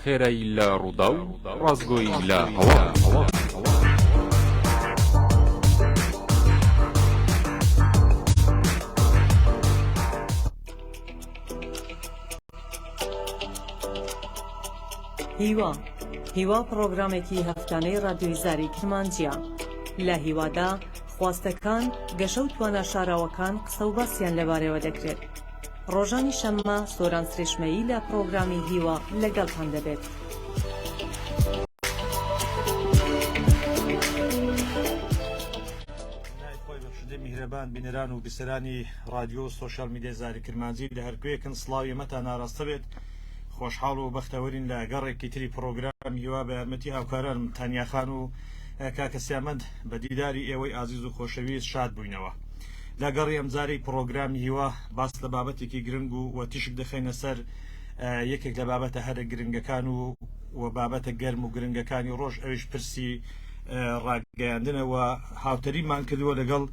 خێرایی لە ڕووداو، ڕاستگۆیی لە هەواڵ. هیوا هیوا پڕۆگرامێکی هەفتانەی ڕادیۆی زاری کرمانجییە. لە هیوادا خواستەکان، گەشە و توانا شاراوەکان قسە و باسیان لەبارەیەوە دەکرێت. ڕۆژانی شەممە سۆران سرێشمەیی لە پڕۆگرامی هیوا لەگەڵتان دەبێت. ناوی خۆی بەخشندەی میهرەبان بینەران و بیسەرانی ڕادیۆ و سۆشیال میدیای زاری کرمانجی لە هەرکوێیەکن سڵاوی ئێمەتان ئاراستە بێت خۆشحاڵ و بەختەوەرین لە گەڕێکی تری پڕۆگرامی هیوا بە یارمەتی هاوکارانم تانیا خان و کاکە سیامەند بە دیداری ئێوەی ئازیز و خۆشەویست شاد بووینەوە. لە گەڕی ئەمجارەی پڕۆگرامی هیوا باس لە بابەتێکی گرنگ و و تیشک دەخەینە سەر یەکێک لە بابەتە هەرە گرنگەکان و و بابەتە گەرم و گرنگەکانی ڕۆژ ئەویش پرسی ڕاگەیاندنە و هاوتەریبمان کردووە لەگەڵ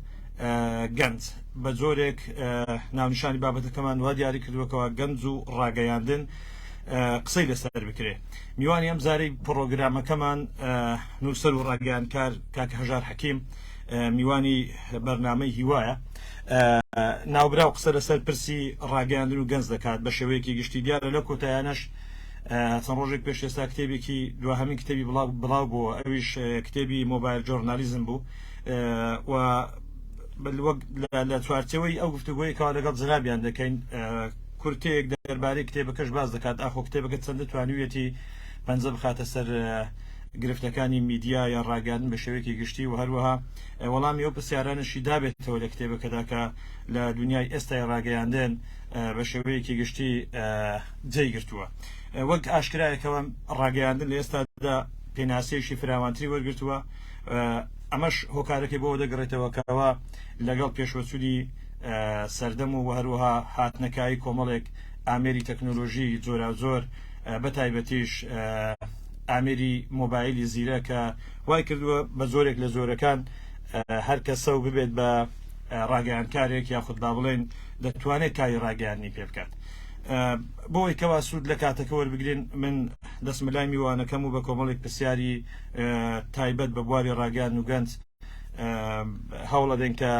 گەنج بە جۆرێک ناونیشانی بابەتەکەمان وا دیاری کردووە کەوا گەنج و ڕاگەیاندن قسەی لەسەر بکرێ. میوانی ئەم جارەی پڕۆگرامەکەمان نووسەر و ڕاگەیاندکار کاک هەژار حەکیم میوانی بەرنامەی هیوایە. ناوبراو قسە لەسەر پرسی ڕاگەیاندن و گەنج دەکات بە شێوەیەکی گشتی دیارە لەو کۆتایانەش چەند ڕۆژێک پێش ئێستا کتێبێکی دواهەمین کتێبی بڵاو بڵاو بووە ئەویش کتێبی mobile journalism بوو و وەک لە چوارچێوەی ئەو گفتوگۆی کەوا لەگەڵ جەنابیان دەکەین کورتەیەک دەربارەی کتێبەکەش باس دەکات ئاخۆ کتێبەکە چەندە توانیویەتی پەنجە بخاتە سەر گرفتەکانی میدیا یا ڕاگەیاندن بە شێوەیەکی گشتی و هەروەها وەڵامی ئەو پرسیارانەشی دابێتەوە لە کتێبەکەدا کە لە دنیای ئێستای ڕاگەیاندن بە شێوەیەکی گشتی جێی گرتووە. وەک ئاشکرایەکەوە ڕاگەیاندن لە ئێستادا پێناسەیەکی فراوانتری وەرگرتووە، ئەمەش هۆکارەکەی بۆ دەگەڕێتەوە کەوا لەگەڵ پێشوەچوونی سەردەم و هەروەها هاتنەکایی کۆمەڵێک ئامێری تەکنۆلۆژی جۆراوجۆر بە تایبەتیش ئامێری مۆبایلی زیرە کە وای کردووە بە جۆرێک لە جۆرەکان هەر کەسە و ببێت بە ڕاگەیاندکارێک یاخود با بڵێن دەتوانێت کاری ڕاگەیاندنی پێ بکات. بۆ ئەوەی کەوا سوود لە کاتەکە وەربگرین من دەستمە لای میوانەکەم و بە کۆمەڵێک پرسیاری تایبەت بە بواری ڕاگەیاندن و گەنج هەوڵەدەین کە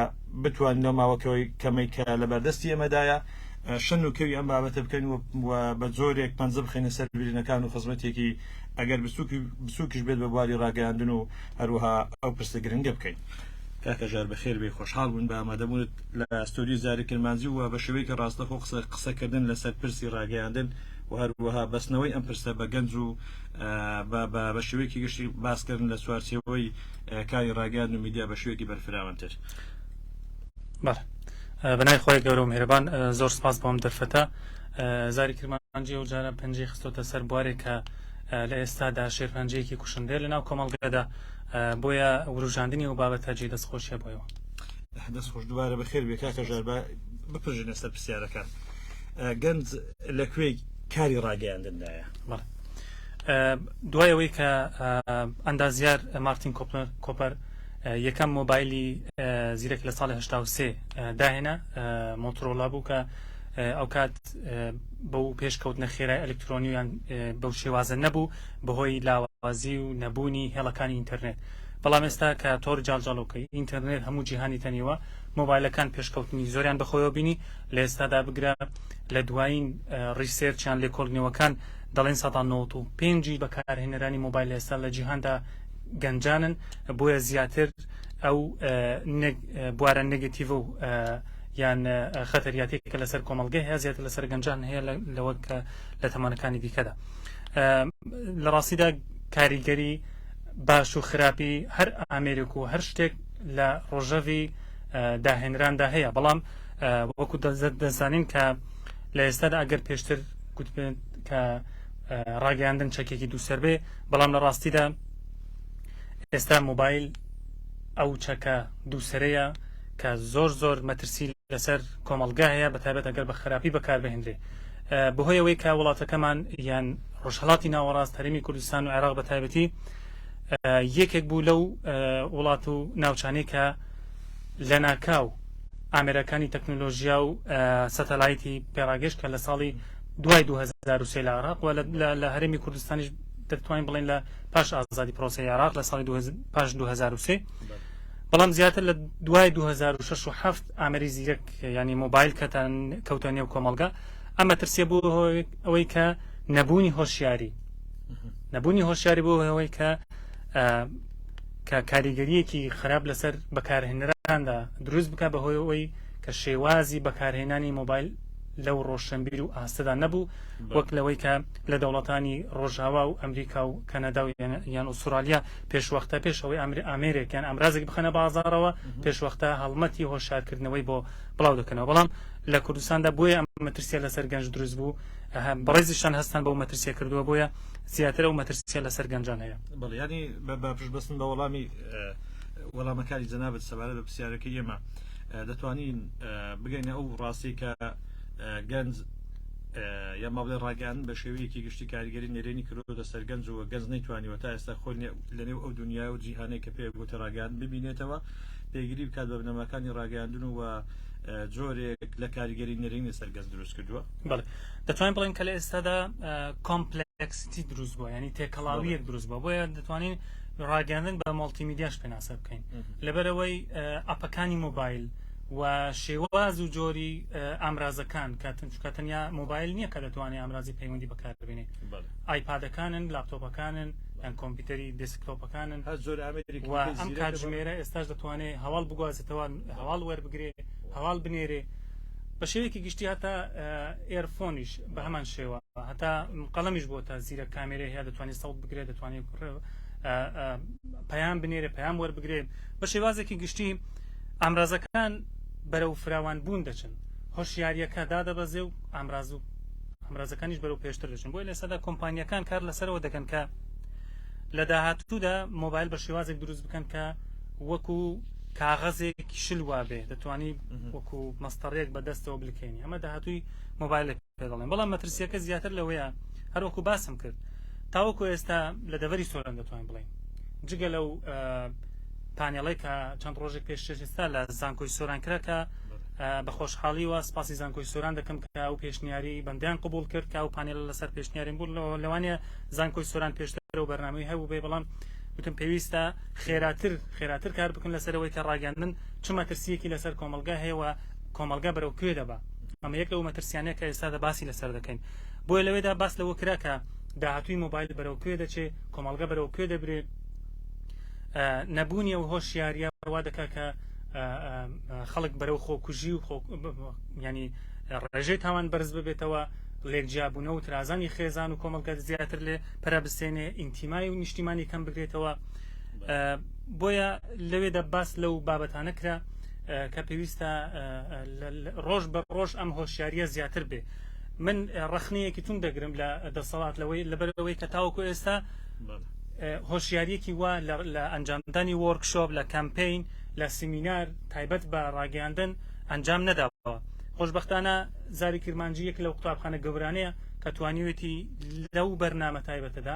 بتوانین لەو ماوەکەی کەمەی کە لە بەردەستی ئێمەدایە شەن و کەوی ئەم بابەتە بکەین و بە جۆرێک پەنجە بخەینە سەر برینەکان و خزمەتێکی ئەگەر بچووکیش بێت بە بواری ڕاگەیاندن و هەروەها ئەو پرسە گرنگە بکەین. کاک هەژار بەخێر بێی خۆشحاڵ بووین بە ئامادەبوونت لە ستۆدیۆی زاری کرمانجی و بە شێوەیەکی ڕاستەخۆ قسە قسەکردن لەسەر پرسی ڕاگەیاندن و هەروەها بەستنەوەی ئەم پرسە بە گەنج و بە بە بە شێوەیەکی گشتی باسکردن لە چوارچێوەی کاری ڕاگەیاندن و میدیا بە شێوەیەکی بەرفراوانتر. بەڵێ بەناوی خوای گەورە و میهرەبان زۆر سپاس بۆ ئەم دەرفەتە زاری کرمانجی ئەو جارە پەنجەی خستۆتە سەر بوارێک کە لە ئێستادا شێرپەنجەیەکی کوشندەیە لە ناو کۆمەڵگەدا بۆیە وروژاندنی ئەو بابەتە جێی دەستخۆشیە بۆیەوە. دەست خۆش دووبارە بەخێر بێ کاکە ژار با بپرژێنە سەر پرسیارەکان گەنج لە کوێی کاری ڕاگەیاندندایە؟ بەڵێ دوای ئەوەی کە ئەندازیار مارتین کۆپلەر کۆپەر یەکەم مۆبایلی زیرەک لە ساڵی 83 داهێنا مۆتۆرۆلا بوو کە ئەوکات بەو پێشکەوتنە خێرای ئەلکترۆنییان بەو شێوازە نەبوو بەهۆی لاوازی و نەبوونی هێڵەکانی ئینتەرنێت بەڵام ئێستا کە تۆڕی جاڵجاڵۆکەی ئینتەرنێت هەموو جیهانی تەنیوە مۆبایلەکان پێشکەوتنی زۆریان بەخۆیەوە بینی لە ئێستادا بگرە لە دوایین research یان لێکۆڵینەوەکان دەڵێن سەدا 95 ی بەکارهێنەرانی مۆبایل ئێستا لە جیهاندا گەنجانن بۆیە زیاتر ئەو بوارە negative و یان خەتەریاتی کە لەسەر کۆمەڵگەی هەیە زیاتر لەسەر گەنجان هەیە لەوە کە لە تەمانەکانی دیکەدا لە ڕاستیدا کاریگەری باش و خراپی هەر ئامێرێک و هەر شتێک لە ڕۆژەڤی داهێنراندا هەیە بەڵام وەکو دەزانین کە لە ئێستادا ئەگەر پێشتر گوتبێت کە ڕاگەیاندن چەکێکی دووسەر بێ بەڵام لە ڕاستیدا ئێستا مۆبایل ئەو چەکە دووسەرەیە کە زۆر زۆر مەترسی لەسەر کۆمەڵگا هەیە بە تایبەت ئەگەر بە خراپی بەکاربهێنرێ بەهۆی ئەوەی کە وڵاتەکەمان یان ڕۆژهەڵاتی ناوەڕاست هەرێمی کوردستان و عێراق بە تایبەتی یەکێک بوو لەو وڵات و ناوچانەی کە لەناکاو ئامێرەکانی تەکنۆلۆژیا و سەتەلایتی پێڕاگەشت کە لە ساڵی دوای 2003 لە عێراق و لە هەرێمی کوردستانیش دەتوانین بڵێن لە پاش ئازادی پرۆسەی عێراق لە ساڵی پاش 2003 بەڵام زیاتر لە دوای 2006 و 7 ئامری زیرەک ینی مۆبایل کەتان کەوتە نێو کۆمەلگا ئەمە ترسیە بۆ ئەوەی کە نەبوونی هۆشیاری نەبوونی هۆشیاری بۆ ئەوەی کە کە کاریگەریەکی خراپ لەسەر بەکارهێنەراندا دروست بکە بەهۆی ئەوەی کە شێوازی بەکارهێنانی مۆبایل لەو ڕۆشنبیر و ئاستەدا نەبوو وەک لەوەی کە لە دەوڵەتانی ڕۆژاوا و ئەمریکا و کەنەدا و یان ئوسترالیا پێشوەختە پێش ئەوەی ئەمر ئامێرێک یان ئامرازێک بخەنە بازاڕەوە پێشوەختە هەڵمەتی هۆشارکردنەوەی بۆ بڵاو دەکەنەوە بەڵام لە کوردستاندا بۆیە ئەم مەترسیە لەسەر گەنج دروست بوو بەڕێزیشتان هەستان بەو مەترسیە کردووە بۆیە زیاتر ئەو مەترسیە لەسەر گەنجان هەیە. بەڵێ یانی بە پشت بەستن بە وەڵامی وەڵامەکانی جەنابت سەبارەت بە پرسیارەکەی ئێمە دەتوانین بگەینە ئەو ڕاستی کە گەنج یان ما بڵێ ڕاگەیاندن بە شێوەیەکی گشتی کاریگەری نەرێنی کردووەتە سەر گەنج و گەنج نەیتوانیوە تا ئێستا خۆی لەنێو ئەو دنیا و جیهانەی کە پێ گوتە ڕاگەیاندن ببینێتەوە پێگیری بکات بە بنەماکانی ڕاگەیاندن و جۆرێک لە کاریگەری نەرێنی لەسەر گەنج دروست کردووە. بەڵێ دەتوانین بڵێن کە لە ئێستادا complexity دروست بووە ینی تێکەڵاویەک دروست بووە بۆیە دەتوانین ڕاگەاندن بە مۆڵتیمیدیاش پێناسە بکەین لەبەرەوەی ئەپەکانی مۆبایل و شێواز و جۆری ئامرازەکان کاتن چکە تەنیا مۆبایل نییە کە دەتوانێت ئامرازی پەیوەندی بەکاربێنێ ئایپادەکانن لاپتۆپەکانن یان کۆمپیوتەری دێسکتۆپەکانن هەر جۆر ئامێرێکی و ئەم کاتژمێرە ئێستاش دەتوانێت هەواڵ بگوازێتەوە هەواڵ وەربگرێ هەواڵ بنێرێ بە شێوەیەکی گشتی هەتا earphone یش بە هەمان شێوە هەتا قەڵەمیش بۆ تا زیرە کامێرەی هەیە دەتوانێت سەوت بگرێت دەتوانێت پەیام بنێرێ پەیام وەربگرێ بە شێوازێکی گشتی ئامرازەکان بەرەو فراوان بوون دەچن هۆشیاریەکە دادەبەزێ و ئامراز و ئامرازەکانیش بەرەو پێشتر دەچن بۆیە لە ئێستادا کۆمپانیەکان کار لەسەرەوە دەکەن کە لە داهاتوودا مۆبایل بە شێوازێک دروست بکەن کە وەکو کاغەزێکی شل وابێ دەتوانی وەکو مەستەڕێک بە دەستەوە بلکێنی ئەمە داهاتووی مۆبایل پێ دەڵێن بەڵام مەترسیەکە زیاتر لەوەیە هەروەکو باسم کرد تاوەکو ئێستا لە دەڤەری سۆران دەتوانین بڵێین جگە لەو پانێڵێک کە چەند ڕۆژێک پێش ئێستا لە زانکۆی سۆران کرا کە بە خۆشحاڵیوە سپاسی زانکۆی سۆران دەکەم کە ئەو پێشنیاری بەندیان قبول کرد کە ئەو پانێلە لەسەر پێشنیاریم بوو لەوانەیە زانکۆی سۆران پێشتر و بەرنامەی هەبوو بێ بەڵام وتم پێویستە خێراتر خێراتر کار بکەن لەسەرەوەی کە ڕاگەاندن چ مەترسیەکی لەسەر کۆمەلگا هەیە و کۆمەلگا بەرەو کوێ دەبا ئەمە یەک لەو مەترسیانەیە کە ئێستا باسی لەسەر دەکەین بۆیە لەوێدا باس لەوە کرا کە داهاتووی مۆبایل بەرەو کوێ دەچێ کۆمەڵگە بەرەو کوێ دەبرێ نەبوونی ئەو هۆشیاریە وا دەکا کە خەڵک بەرەو خۆکوژی و ینی ڕێژەی تاوان بەرز ببێتەوە لێک جیابوونەوە و ترازانی خێزان و کۆمەڵگە زیاتر لێ پەرە بستێنێ ئینتیمای و نیشتیمانی کەم بگرێتەوە بۆیە لەوێدا باس لەو بابەتانە کرا کە پێویستە ڕۆژ بە ڕۆژ ئەم هۆشیاریە زیاتر بێ من ڕەخنەیەکی تون دەگرم لە دەسەڵات لەوەی لەبەرەوەی کە تاوەکو ئێستا هۆشیاریەکی وا لە ئەنجامدانی وۆرکشۆپ لە کەمپین لە سیمینار تایبەت بە ڕاگەیاندن ئەنجام نەداوە خۆشببختانە زاری کرمانجی یەک لەو قوتابخانە گەورانەیە کە توانیوێتی لەو بەرنامە تایبەتەدا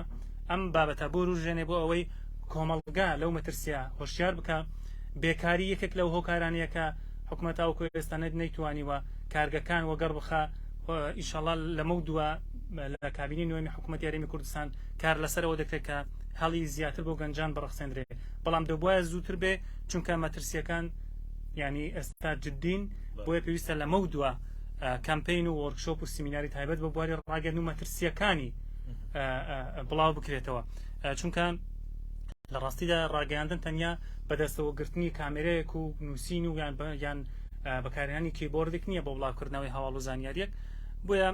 ئەم بابەتە بوروژێنێ بۆ ئەوەی کۆمەڵگا لەو مەترسیە هۆشیار بکە بێکاری یەکێک لەو هۆکارانەیە کە حکومەت تاوەکو ئێستا نەیتوانیوە کارگەکان وەگەڕ بخا ئیشەڵا لەمەو دوا لە کابینەی نوێمی حکوومەتی هەرێمی کوردستان کار لەسەرەوە دەکرێت کە هەڵی زیاتر بۆ گەنجان بڕەخسێندرێ بەڵام دەبواە زووتر بێ چونکە مەترسیەکان ینی ئێستا جدین بۆیە پێویستە لەمەو دوا کەمپین و وۆرکشۆپ و سیمیناری تایبەت بە بواری ڕاگەن و مەترسیەکانی بڵاو بکرێتەوە چونکە لە ڕاستیدا ڕاگەیاندن تەنیا بەدەستەوەگرتنی کامێرەیەک و نووسین و یان یان بەکارهێنانی کیبۆردێک نییە بۆ بڵاوکردنەوەی هەواڵ و زانیاریەک بۆیە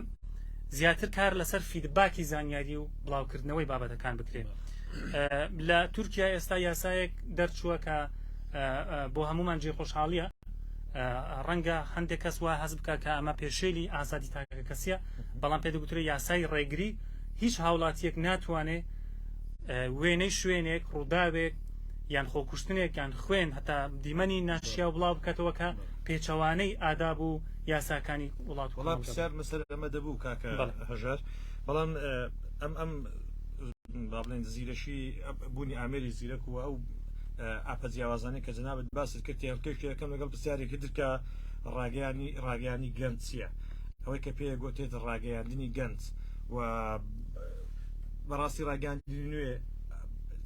زیاتر کار لەسەر feedback ی زانیاری و بڵاوکردنەوەی بابەتەکان بکرێت لە تورکیا ئێستا یاسایەک دەرچووە کە بۆ هەمومان جێ خۆشحاڵیە ڕەنگە هەندێک کەس وا هەست بکە کە ئەمە پێشێلی ئازادی تاکە کەسیە بەڵام پێ دەگوترێت یاسای ڕێگری هیچ هاوڵاتیەک ناتوانێت وێنەی شوێنێک ڕووداوێک یان خۆکوشتنێک یان خوێن هەتا دیمەنی ناشیاو بڵاو بکاتەوە کە پێچەوانەی ئاداب و یاساکانی وڵات وڵا پرسیار مەسەر ئەمە دەبوو کاکە هەژار بەڵام ئەم ئەم با بڵێن زیرەکی بوونی ئامێری زیرەک و ئەو ئاپە جیاوازانەی کە جەنابت باست کرد تێهەڵکێشی یەکەم لەگەڵ پرسیارێکی تر کە ڕاگەیانی ڕاگەیانی گەنج چییە؟ ئەوەی کە پێ گوتێت ڕاگەیاندنی گەنج و بەڕاستی ڕاگەیاندنی نوێ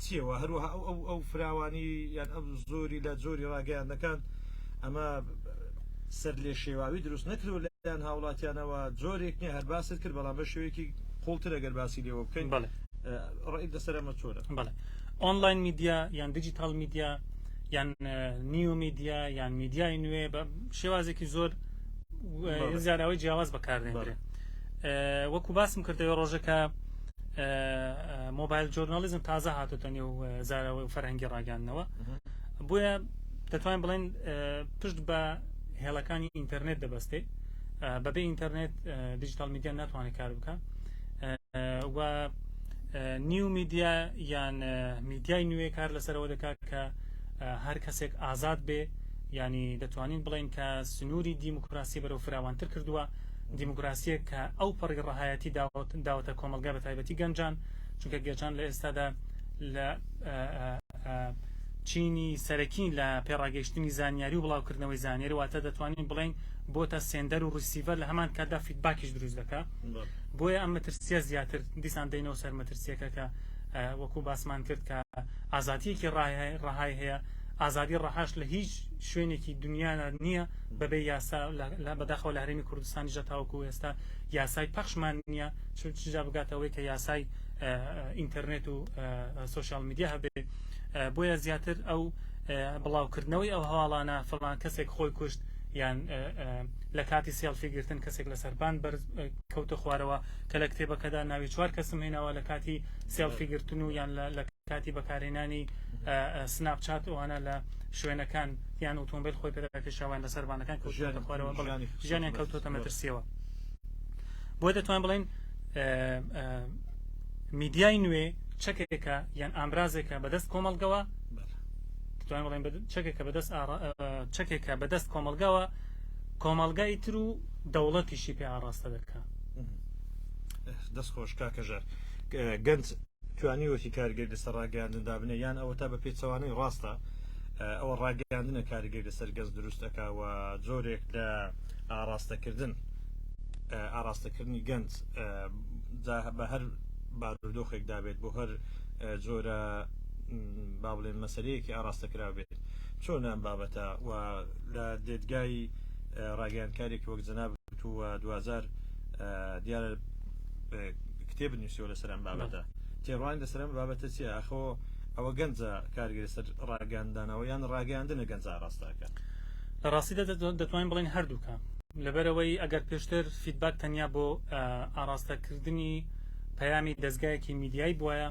چیەوە هەروەها ئەو ئەو ئەو فراوانی یان ئەو زۆری لە جۆری ڕاگەیاندنەکان ئەمە سەر لێ شێواوی دروست نەکردو لەلایەن هاوڵاتیانەوە جۆرێک نیە هەر باست کرد بەڵام بە شێوەیەکی قوڵتر ئەگەر باسی لێوە بکەین بەڵێ ڕێت لەسەر ئەمە چۆنە؟ بەڵێ online media یان digital media یان new media یان میدیای نوێ بە شێوازێکی زۆر زاراوەی جیاواز بەکاردێنرێ وەکو باسم کردەوە ڕۆژەکە mobile journalism تازە هاتۆتە نێو زاراوە و فەرهەنگی ڕاگەاندنەوە بۆیە دەتوانین بڵێن پشت بە هێڵەکانی ئینتەرنێت دەبەستێ بەبێ ئینتەرنێت digital media ناتوانێت کار بکە و new media یان میدیای نوێ کار لەسەرەوە دەکات کە هەر کەسێک ئازاد بێ ینی دەتوانین بڵین کە سنووری دیموکراسی بەرەو فراوانتر کردووە دیموکراسیەک کە ئەو پەڕی ڕەهایەتی داوەتە کۆمەلگا بە تایبەتی گەنجان چونکە گەنجان لە ئێستادا لە چینی سەرەکین لە پێڕاگەیشتنی زانیاری و بڵاوکردنەوەی زانیاری واتە دەتوانین بڵێین بۆتە sender و receiver لە هەمان کاتدا feedback یش دروست دەکا بۆیە ئەم مەترسیە زیاتر دیسان دەینەوە سەر مەترسیەکە کە وەکو باسمان کرد کە ئازادیەکی ڕەهای هەیە ئازادی ڕەهاش لە هیچ شوێنێکی دنیاە نییە بەبێ یاسا لە بەداخەوە لە هەرێمی کوردستانیشدا تاوەکو ئێستا یاسای پەخشمان نییە چجا بگاتەوەی کە یاسای ئینتەرنێت و social media هەبێ بۆیە زیاتر ئەو بڵاوکردنەوەی ئەو هەواڵانە فڵان کەسێک خۆی کوشت یان لە کاتی سێڵفی گرتن کەسێک لە سەربان بەرز کەوتە خوارەوە کە لە کتێبەکەدا ناوی چوار کەسم هێناوە لە کاتی سێڵفی گرتن و یان لە کاتی بەکارهێنانی سناپچات ئەوانە لە شوێنەکان یان ئۆتۆمبیل خۆی پێدا کێشاوان لە سەربانەکان کەوتوونەتە خوارەوە ژیانیان کەوتووەتە مەترسیەوە بۆ دەتوان بڵێن میدیای نوێ چەکێکە یان ئامرازێکە بەدەست کۆمەڵگەوە دەتوانین بڵێن چەکێکە بەدەست چەکێکە بەدەست کۆمەڵگەوە کۆمەڵگای تر و دەوڵەتیشی پێ ئاڕاستە دەکا. دەست خۆش کاکە ژار گەنج توانیوەتی کاریگەری لەسەر ڕاگەیاندن دابنێ یان ئەوە تا بە پێچەوانەی ڕاستە ئەوە ڕاگەیاندنە کاریگەری لەسەر گەنج دروست ئەکا و جۆرێک لە ئاراستەکردن ئاراستەکردنی گەنج بە هەر بارودۆخێکدا بێت بۆ هەر جۆرە با بڵێن مەسلەیەکی ئاراستەکرا بێت چۆن ئەم بابەتە و لە دێدگای ڕاگەیاندکارێکی وەک جەنابت و دوجار دیارە کتێب نووسیوە لەسەر ئەم بابەتە تێڕوانین لەسەر ئەم بابەتە چییە ئاخۆ ئەوە گەنجە کارگەری سەر ڕاگەیاندانەوە یان ڕاگەیاندنە گەنج ئاراستەکە لە ڕاستیدا دەتوانین بڵێین هەردووکە لەبەرئەوەی ئەگەر پێشتر feedback تەنیا بۆ ئاڕاستەکردنی پەیامی دەزگایەکی میدیایی بوایە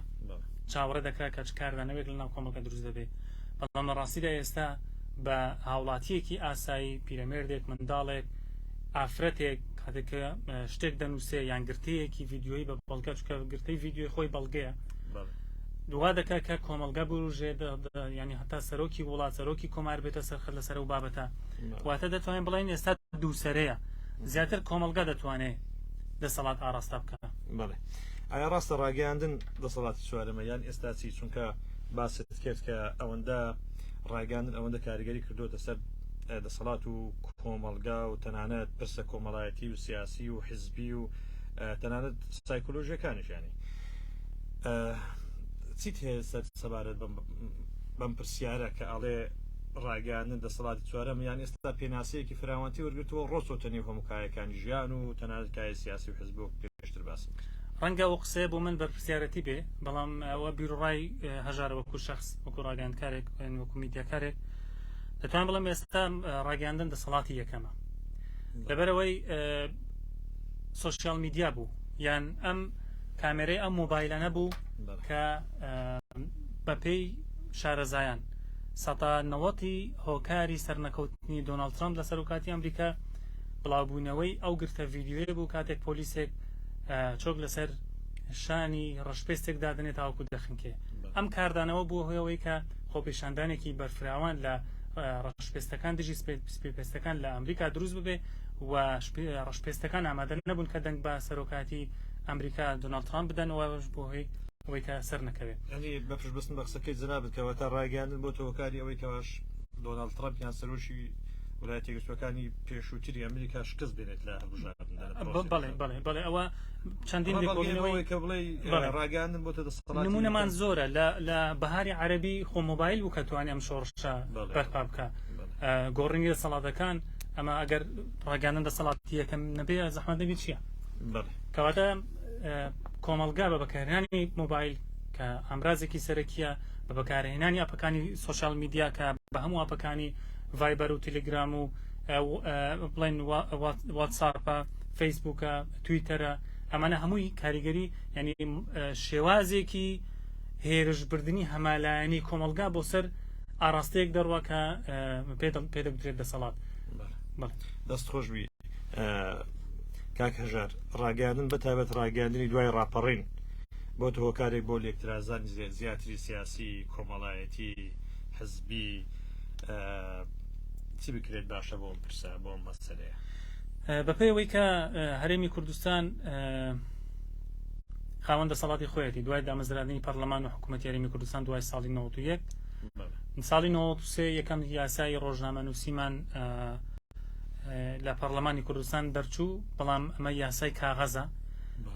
چاوەڕێ دەکرا کە چ کاردانەوەیەک لەناو کۆمەڵگە دروست دەبێت بەڵام لە ڕاستیدا ئێستا بە هاوڵاتیەکی ئاسایی پیرەمێردێک منداڵێک ئافرەتێک کاتێک کە شتێک دەنووسێ یان گرتەیەکی ڤیدیۆیی بە بەڵگە چونکە گرتەی ڤیدیۆی خۆی بەڵگەیە دوا دەکات کە کۆمەڵگە بوروژێ ینی هەتا سەرۆکی وڵات سەرۆکی کۆمار بێتە سەرخەت لەسەر و بابەتە واتە دەتوانین بڵێین ئێستا دووسەرەیە زیاتر کۆمەڵگا دەتوانێت دەسەڵات ئاراستە بکە بەڵێ ئایا ڕاستە ڕاگەیاندن دەسەڵاتی چوارەمە یان ئێستا چی چونکە باست کرد کە ئەوەندە ڕاگەاندن ئەوەندە کاریگەری کردوتە سەر دەسەڵات و کۆمەڵگا و تەنانەت پرسە کۆمەڵایەتی و سیاسی و حزبی و تەنانەت سایکۆلۆژیەکانیشیانی چیت هەیە سەر سەبارەت بەم پرسیارە کە ئەڵێ ڕاگەیاندن دەسەڵاتی چوارەم یان ئێستا پێناسەیەکی فراوانتی وەرگرتووە ڕۆچۆتە نێو هەموو کایەکانی ژیان و تەنانەت کایە سیاسی و حزبی وەک پێشتر باسم کرد. ڕەنگە ئەو قسەیە بۆ من بەرپرسیارەتی بێ، بەڵام ئەوە بیروڕای هەژارە وەکو شەخس، وەکو ڕاگەیاندکارێک، وەکو میدیاکارێک دەتوانم بڵێم ئێستا ڕاگەیاندن دەسەڵاتی یەکەمە. لەبەرئەوەی social media بوو یان ئەم کامێرەی ئەم مۆبایلانە بوو کە بەپێی شارەزایان سەتا نەوەتی هۆکاری سەرنەکەوتنی دۆناڵد ترەمپ لە سەرۆکاتی ئەمریکا بڵاوبوونەوەی ئەو گرتە ڤیدیۆیە بوو کاتێک پۆلیسێک چۆک لەسەر شانی ڕەشپێستێک دادەنێت تاوەکو دەخنکێ ئەم کاردانەوە بووە هۆی ئەوەی کە خۆپیشاندانێکی بەرفراوان لە ڕەشپێستەکان دژی سپیپێستەکان لە ئەمریکا دروست ببێ و ڕەشپێستەکان ئامادە نەبوون کە دەنگ بە سەرۆکاتی ئەمریکا دۆناڵد ترامپ بدەن و بۆ هۆی ئەوەی کە سەر نەکەوێت. یانی بە پشت بەستن بە قسەکەی جەنابت کەواتە ڕاگەیاندن بۆتە هۆکاری ئەوەی کەواش دۆناڵد ترەمپ یان سەرۆکی. ویلایەتە یەکگرتووەکانی پێشووتری ئەمریکا شکست بێنێت لە هەڵبژاردندا لە پرۆسەی بەڵێ هەڵبژاردن. بەڵێ بەڵێ ئەوە چەندین ئەمە بەڵگەیە بۆ لێکۆڵینەوەی ئەوەی کە بڵێی بەڵێ ڕاگەیاندن بۆتە دەسەڵاتی نمونەمان یەکەم. زۆرە لە لە بەهاری عەرەبی خۆ مۆبایل بوو کە توانی ئەم شۆڕشە بەڵێ بەرپا بکا بەڵێ گۆڕینی دەسەڵاتەکان ئەمە ئەگەر ڕاگەیاندن دەسەڵاتی یەکەم نەبێ زەحمەت نەبی چییە؟ بەڵێ کەواتە کۆمەڵگا بە بەکارهێنانی مۆبایل کە ئامرازێکی سەرەکیە بە بەکارهێنانی ئەپەکانی social media کە بە هەموو ئەپەکانی ڤایبەر و تەلەگرام و بڵێن واتساپە فەیسبوکە تویتەرە ئەمانە هەمووی کاریگەری ینی شێوازێکی هێرشبردننی هەمالایەنی کۆمەلگا بۆ سەر ئاراستەیەک دەڕوا کە پێدەگوترێت دەسەڵات دەست خۆشببی کاک هەژار ڕاگەیاندن بە تایبەت ڕاگەیاندنی دوای ڕاپەڕین بۆتە هۆکارێک بۆ لێکترازانی زیاتری سیاسی کۆمەڵایەتی حزبی چی بکرێت باشە بۆ ئەم پرسە بۆ ئەم مەسەلەیە؟ بەپێی ئەوەی کە هەرێمی کوردستان خاوەن دەسەڵاتی خۆیەتی دوای دامەزراندنی پەرلەمان و حکوومەتی هەرێمی کوردستان دوای ساڵی 91 ساڵی 93 یەکەم یاسای ڕۆژنامەنووسیمان لە پەرلەمانی کوردستان دەرچوو بەڵام ئەمە یاسای کاغەزە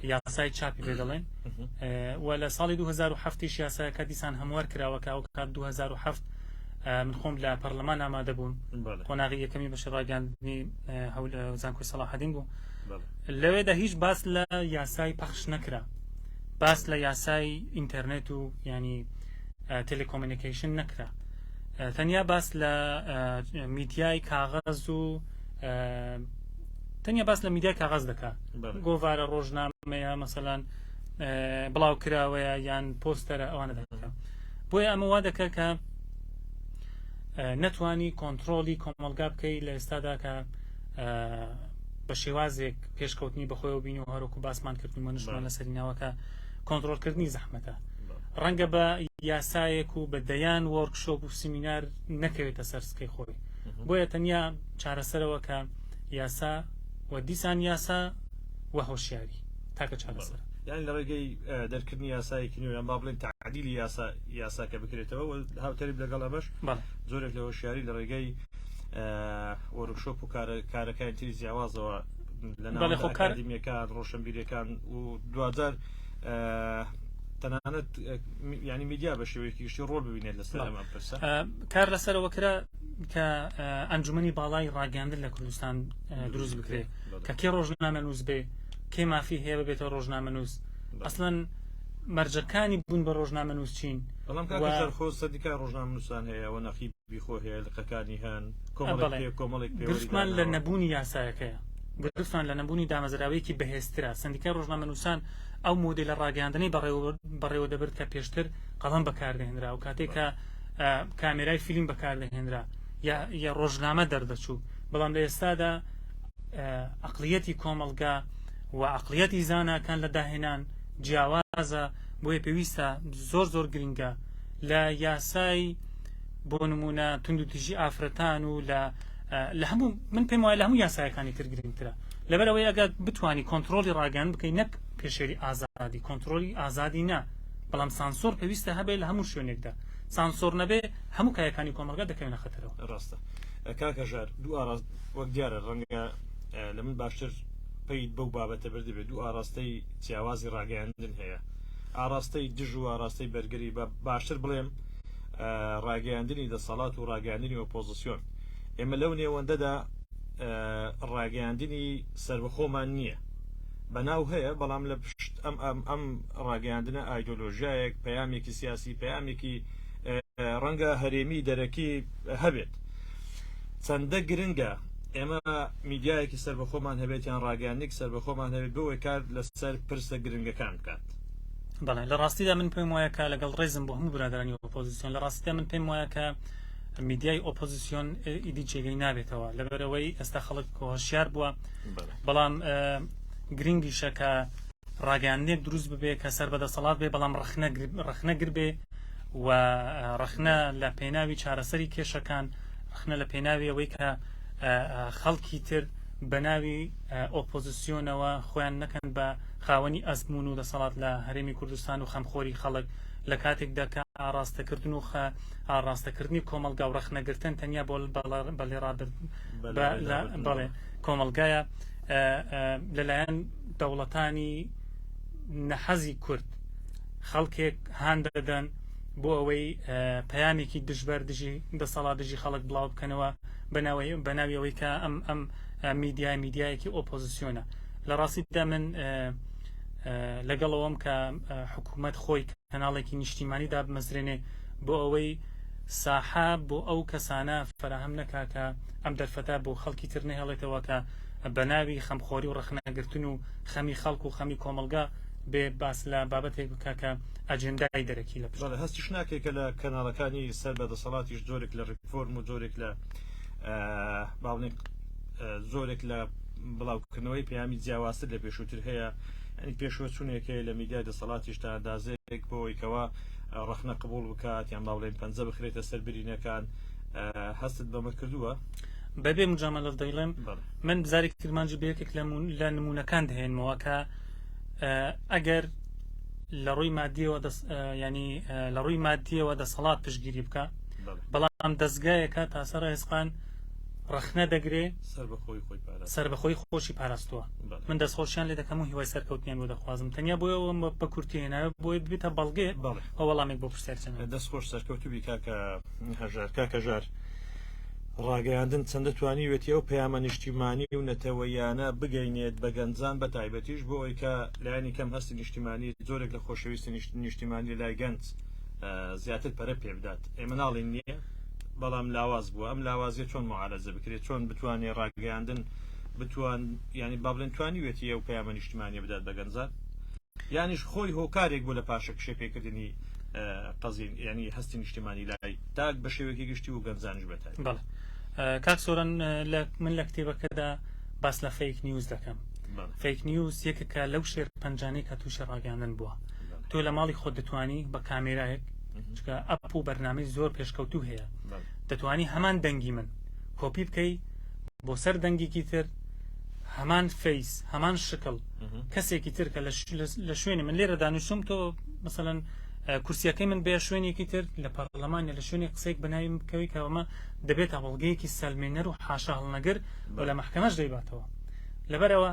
یاسای چاپی پێ دەڵێن و لە ساڵی 2007 یاساکە دیسان هەموار کراوە کە ئەو کات 2007 من خۆم لە پەرلەمان ئامادە بووم قۆناغی یەکەمی بەشی ڕاگەاندنی هەول زانکۆی سەڵاحەدین بوو لەوێدا هیچ باس لە یاسای پەخش نەکرا باس لە یاسای ئینتەرنێت و ینی telecommunication نەکرا تەنیا باس لە میدیای کاغەز و تەنیا باس لە میدیای کاغەز دەکا گۆڤارە ڕۆژنامەیە مەسەلەن بڵاو کراوەیە یان پۆستەرە ئەوانە دەکا بۆیە ئەمە وا دەکە کە نەتوانی کۆنتترۆلی کۆمەلگا بکەی لە ئێستادا کە بە شێوازێک پێشکەوتنی بەخۆیەوە بین و هەروەکو باسمان کردن و نشمان لەسەری ناوەکە کۆنتترۆلکردنی زەحمەتە ڕەنگە بە یاسایەک و بە دەیان وۆرکشۆپ و سیمینار نەکەوێتە سەر سکەی خۆی بۆیە تەنیا چارەسەرەوە کە یاسا و دیسان یاسا و هۆشیاری تاکە چارەسەر. یانی لە ڕێگەی دەرکردنی یاسایەکی نوێ یان با بڵێین تەعدیلی یاسا یاساکە بکرێتەوە و هاوتەریب لەگەڵ ئەمەش جۆرێک لە هۆشیاری لە ڕێگەی وۆرکشۆپ و کارەکانی تری جیاوازەوە لە ناوەندە ئەکادیمییەکان ڕۆشنبیریەکان و دواجار تەنانەت ینی میدیا بە شێوەیەکی گشتی ڕۆڵ ببینێت لەسەر ئەم پرسە. کار لەسەرەوە کرا کە ئەنجومەنی باڵای ڕاگەیاندن لە کوردستان دروست بکرێ کە کێ ڕۆژنامەنووس بێ کێ مافی هەیە ببێتە ڕۆژنامەنووس ئەسڵەن مەرجەکانی بوون بە ڕۆژنامەنووس چین؟ بەڵام کاک هەژار خۆ سەندیکای ڕۆژنامەنووسان هەیە و نەقیبی خۆ هەیە لقەکانی هەن کۆمەڵێک پێ کۆمەڵێک پێوەری گرفتمان لە داناوە. نەبوونی یاسایەکەیە گرفتمان لە نەبوونی دامەزراوەیەکی بەهێزترە سەندیکای ڕۆژنامەنووسان ئەو مۆدێلە ڕاگەیاندنەی بەڕێوە دەبرد کە پێشتر قەڵەم بەکاردەهێنرا و کاتێک کە کامێرای فیلم بەکاردەهێنرا یا ڕۆژنامە دەردەچوو بەڵام لە ئێستادا عقلیەتی کۆمەڵگا و عقلیەتی زاناکان لە داهێنان جیاوازە بۆیە پێویستە زۆر زۆر گرنگە لە یاسای بۆ نمونە توندوتیژی ئافرەتان و لە لە هەموو من پێم وایە لە هەموو یاسایەکانی تر گرنگترە لەبەر ئەوەی ئەگەر بتانی کۆنتترۆلی ڕاگەیان بکەی نەک پێشێلی ئازادی کۆنتترۆلی ئازادی نا بەڵام سانسۆر پێویستە هەبێ لە هەموو شوێنێکدا سانسۆر نەبێ هەموو کایەکانی کۆمەڵگا دەکەوێنە خەتەرەوە. ڕاستە کاک هەژار دوو ئاراست وەک دیارە ڕەنگە لە من باشتر پەیت بەو بابەتە بردبێ دوو ئاراستەی جیاوازی ڕاگەیاندن هەیە ئاراستەی دژ و ئاراستەی بەرگری بە باشتر بڵێم ڕاگەیاندنی دەسەڵات و ڕاگەیاندنی ئۆپۆزیسیۆن ئێمە لەو نێوەندەدا ڕاگەیاندنی سەربەخۆمان نییە بەناو هەیە بەڵام لە پشت ئەم ئەم ئەم ڕاگەیاندنە ئایدۆلۆژیایەک پەیامێکی سیاسی پەیامێکی ڕەنگە هەرێمی دەرەکی هەبێت چەندە گرنگە ئێمە میدیایەکی سەربەخۆمان هەبێت یان ڕاگەیاندنێکی سەربەخۆمان هەبێت بۆ ئەوەی کار لەسەر پرسە گرنگەکان بکات. بەڵێ لە ڕاستیدا من پێم وایە کە لەگەڵ ڕێزم بۆ هەموو برادەرانی ئۆپۆزیسیۆن لە ڕاستیدا من پێم وایە کە میدیای ئۆپۆزیسیۆن ئیدی جێگەی نابێتەوە لەبەرەوەی ئێستا خەڵک هۆشیار بووە بەڵام گرنگیشە کە ڕاگەیاندنێک دروست ببێ کە سەر بە دەسەڵات بێ بەڵام ڕەخنەگر بێ و ڕەخنە لە پێناوی چارەسەری کێشەکان ڕەخنە لە پێناوی ئەوەی کە خەڵکی تر بە ناوی ئۆپۆزیسیۆنەوە خۆیان نەکەن بە خاوەنی ئەزمون و دەسەڵات لە هەرێمی کوردستان و خەمخۆری خەڵک لە کاتێکدا کە. ئاڕاستەکردن و خە ئاڕاستەکردنی کۆمەڵگا و ڕەخنەگرتن تەنیا بۆ بەڵێ بەڵێ کۆمەڵگایە لەلایەن دەوڵەتانی نەحەزی کورد خەڵکێک هان دەدەن بۆ ئەوەی پەیامێکی دژبەر دژی دەسەڵات دژی خەڵک بڵاو بکەنەوە بەناوی ئەوەی کە ئەم ئەم میدیا میدیایەکی ئۆپۆزیسیۆنە لە ڕاستیدا من لەگەڵەوەم کە حکوومەت خۆی کەناڵێکی نیشتیمانی دابمەزرێنێ بۆ ئەوەی ساحە بۆ ئەو کەسانە فەراهەم نەکا کە ئەم دەرفەتە بۆ خەڵکی تر نەهێڵێتەوە کە بە ناوی خەمخۆری و ڕەخنەگرتن و خەمی خەڵک و خەمی کۆمەڵگا بێ باس لە بابەتێک بکا کە ئەجێندای دەرەکی لە پشتە. بەڵێ هەستیش ناکەی کە لە کەناڵەکانی سەر بە دەسەڵاتیش جۆرێک لە ڕیفۆرم و جۆرێک لە با بڵێین جۆرێک لە بڵاوکردنەوەی پەیامی جیاوازتر لە پێشووتر هەیە یانی پێشوەچوونێک هەیە لە میدیای دەسەڵاتیش تا ئەندازەیەک بۆ ئەوەی کەوا ڕەخنە قبوڵ بکات یان با بڵێین پەنجە بخرێتە سەر برینەکان هەستت بەمە کردووە؟ بەبێ مجامەلە دەیڵێم من بزاری کرمانجی بە یەکێک لە نمونەکان دەهێنمەوە کە ئەگەر لە ڕووی مادیەوە ینی لە ڕووی مادیەوە دەسەڵات پشگیری بکە بەڵام دەستگایەکە تاسەر ڕێزقان ڕەخنە دەگرێ سەربەخۆی خۆی پاراستووە. سەربەخۆی خۆشی پاراستووە. بەڵێ. من دەستخۆشیان لێ دەکەم و هیوای سەرکەوتنیان بۆ دەخوازم. تەنیا بۆیە ئەوەم بە کورتی هێناوە بۆیە ببێتە بەڵگەیەک بەڵێ. و وەڵامێک بۆ پرسیاری جەنابت. دەست خۆش سەرکەوتوو بی کاکە هەژار. کاک هەژار ڕاگەیاندن چەندە توانیوێتی ئەو پەیامە نیشتیمانی و نەتەوەییانە بگەینێت بە گەنجان بە تایبەتیش بۆ ئەوەی کە لایەنی کەم هەستی نیشتیمانی جۆرێک لە خۆشەویستی نیشتیمانی لە لای گەنج زیاتر پەرە پێ بدات ئێمە ناڵێین نییە بەڵام لاواز بووە ئەم لاوازیە چۆن معالەجە بکرێت چۆن بتوانێ ڕاگەیاندن بتوان ینی با بڵێن توانیوێتی ئەو پەیامە نیشتمانیە بدات بە گەنجان یانیش خۆی هۆکارێک بوو لە پاشەکشێ پێکردنی قەزین ینی هەستی نیشتیمانی لای تاک بە شێوەیەکی گشتی و گەنجانیش بەتایبەت. بەڵێ کاک سۆران لە من لە کتێبەکەدا باس لە fake news دەکەم fake news یەکێکە لەو شێرپەنجانەی کە تووشی ڕاگەیاندن بووە تۆ لە ماڵی خۆت دەتوانی بە کامێرایەک چونکە app و بەرنامەی زۆر پێشکەوتوو هەیە دەتوانی هەمان دەنگی من کۆپی بکەی بۆ سەر دەنگێکی تر هەمان face هەمان شکل کەسێکی تر کە لە شوێنی من لێرە دانیشتم تۆ مثلەن کورسیەکەی من بێ شوێنێکی تر لە پەرلەمان لە شوێنی قسەیەک بەناوی بکەوی کە ئەمە دەبێتە بەڵگەیەکی سەلمێنەر و حاشا هەڵنەگر و لە مەحکەمەش دەیباتەوە لەبەرەوە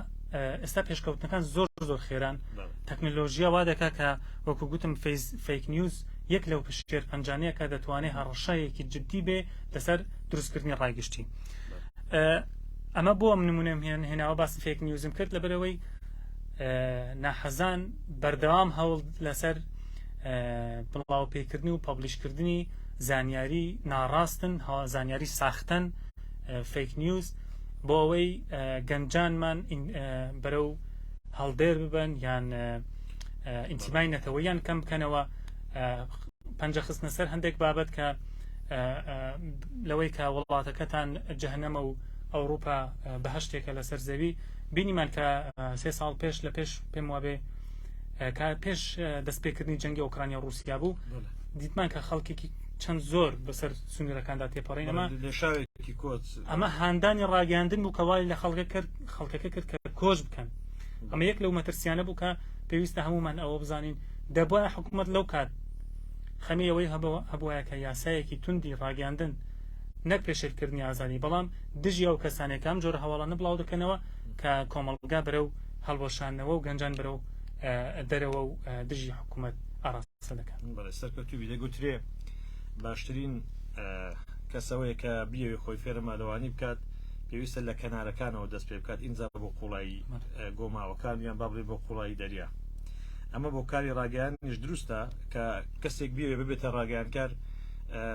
ئێستا پێشکەوتنەکان زۆر زۆر خێران تەکنەلۆژیا وا دەکا کە وەکو گوتم fake news یەک لەو شێرپەنجانەیە کە دەتوانێت هەڕەشەیەکی جددی بێ لەسەر دروستکردنی ڕای گشتی. ئەمە بۆ ئەم نمونەم هێن هێناوە باسی fake news م کرد لەبەرەوەی ناحەزان بەردەوام هەوڵ لەسەر بڵاو پێکردن و publish کردنی زانیاری ناڕاستن زانیاری ساختەن fake news بۆ ئەوەی گەنجانمان بەرەو هەڵدێر ببن یان ئینتیمای نەتەوەیان کەم بکەنەوە پەنجە خستنە سەر هەندێک بابەت کە لەوەی کە وڵاتەکەتان جەهنەمە و ئەوروپا بەهشتێکە لەسەر زەوی بینیمان کە سێ ساڵ پێش لە پێش پێم وابێ کە پێش دەستپێکردنی جەنگی ئۆکرانیا رووسیا بوو دیتمان کە خەڵکێکی چەند زۆر بەسەر سنوورەکاندا تێپەڕین ئەمە لێشاوێکی کۆچ ئەمە هاندانی ڕاگەیاندن بوو کە وای لە خەڵکە کرد خەڵکەکە کرد کە کۆچ بکەن ئەمە یەک لەو مەترسیانە بوو کە پێویستە هەمومان ئەوە بزانین دەبوایە حکوومەت لەو کات خەمی ئەوەی هەبوایە کە یاسایەکی توندی ڕاگەیاندن نەک پێشێلکردنی ئازادی بەڵام دژی ئەو کەسانێک ئەم جۆرە هەواڵانە بڵاو دەکەنەوە کە کۆمەڵگا بەرەو هەڵوەشاندنەوە و گەنجان بەرەو دەرەوە و دژی حکوومەت ئاراستە دەکەن. بەڵێ سەرکەوتوو بی. دەگوترێ باشترین کەس ئەوەیە کە بیەوێ خۆی فێرە مالەوانی بکات پێویستە لە کەنارەکانەوە دەست پێ بکات ئینجا بۆ قوڵایی گۆماوەکان یان با بڵێ بۆ قوڵایی دەریا ئەمە بۆ کاری ڕاگەیاندنیش دروستە کە کەسێک بیەوێ ببێتە ڕاگەیاندکار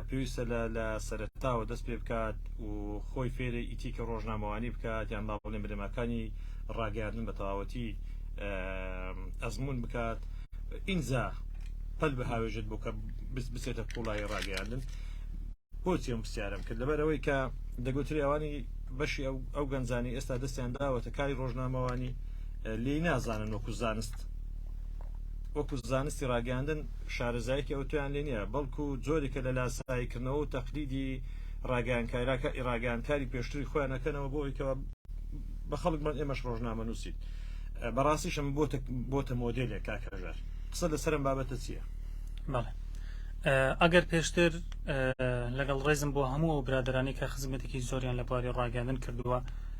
پێویستە لە لە سەرەتاوە دەست پێ بکات و خۆی فێری ئیتیکی ڕۆژنامەوانی بکات یان با بڵێن بنەماکانی ڕاگەیاندن بە تەواوەتی ئەزموون بکات ئینجا پەل بهاوێژێت بۆ کە بچێتە قوڵایی ڕاگەیاندن بۆچی ئەم پرسیارەم کرد لەبەر ئەوەی کە دەگوترێ ئەوانی بەشی ئەو ئەو گەنجانی ئێستا دەستیان داوەتە کاری ڕۆژنامەوانی لێی نازانن وەکو زانست وەکو زانستی ڕاگەیاندن شارەزایەکی ئەوتۆیان لێ نییە بەڵکو جۆرێکە لە لاساییکردنەوە و تەقلیدی ڕاگەیانکاراکە ڕاگەیاندکاری پێشتری خۆیان ئەکەنەوە بۆ ئەوەی کەوا بە خەڵک بڵێن ئێمەش ڕۆژنامەنووسین بەڕاستیش ئەمە بۆتە بۆتە مۆدێلێک کاک هەژار قسە لەسەر ئەم بابەتە چییە؟ بەڵێ. ئەگەر پێشتر لەگەڵ ڕێزم بۆ هەموو ئەو برادەرانی کە خزمەتێکی زۆریان لە بواری ڕاگەاندن کردووە